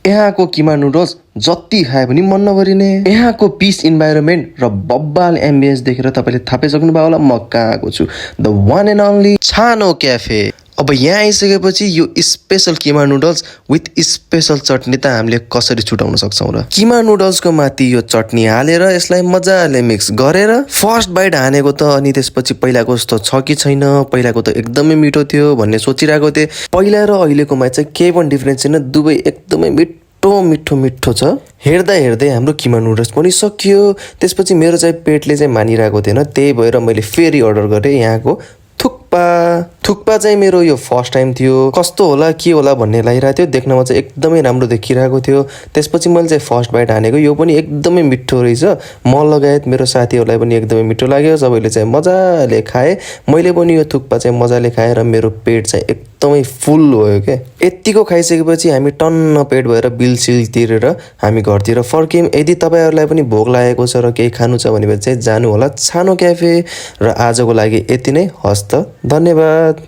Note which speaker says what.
Speaker 1: यहाँको किमा नुडल्स जति खाए पनि मन नभरिने। यहाँको पिस इन्भाइरोमेन्ट र बब्बाल एम्बियन्स देखेर तपाईँले थाहा पाइसक्नुभयो होला म कहाँ आएको छु। द वान एन्ड ओन्ली छानो क्याफे। अब यहाँ आइसकेपछि यो स्पेसल किमा नुडल्स विथ स्पेसल चटनी त हामीले कसरी छुटाउन सक्छौँ र। किमा नुडल्सको माथि यो चटनी हालेर यसलाई मजाले मिक्स गरेर फर्स्ट बाइट हानेको त अनि त्यसपछि पहिलाको जस्तो छ कि छैन, पहिलाको त एकदमै मिठो थियो भन्ने सोचिरहेको थिएँ। पहिला र अहिलेकोमा चाहिँ केही पनि डिफ्रेन्स छैन, दुवै एकदमै मिठो मिठो मिठो छ। हेर्दा हेर्दै हाम्रो किमा नुडल्स पनि सकियो। त्यसपछि मेरो चाहिँ पेटले चाहिँ मानिरहेको थिएन, त्यही भएर मैले फेरि अर्डर गरेँ यहाँको थुक्पा चाहिँ मेरो यो फर्स्ट टाइम थियो। कस्तो होला के होला भन्ने लागिरहेको थियो, देख्नमा चाहिँ एकदमै राम्रो देखिरहेको थियो। त्यसपछि मैले चाहिँ फर्स्ट बाइट हानेको, यो पनि एकदमै मिठो रहेछ। म लगायत मेरो साथीहरूलाई पनि एकदमै मिठो लाग्यो, सबैले चाहिँ मजाले खाए। मैले पनि यो थुक्पा चाहिँ मजाले खाएँ र मेरो पेट चाहिँ एकदमै फुल भयो क्या। यत्तिको खाइसकेपछि हामी टन्न पेट भएर बिल सिल तिरेर हामी घरतिर फर्क्यौँ। यदि तपाईँहरूलाई पनि भोक लागेको छ र केही खानु छ भने चाहिँ जानु होला छानो क्याफे। र आजको लागि यति नै, हस्त, धन्यवाद।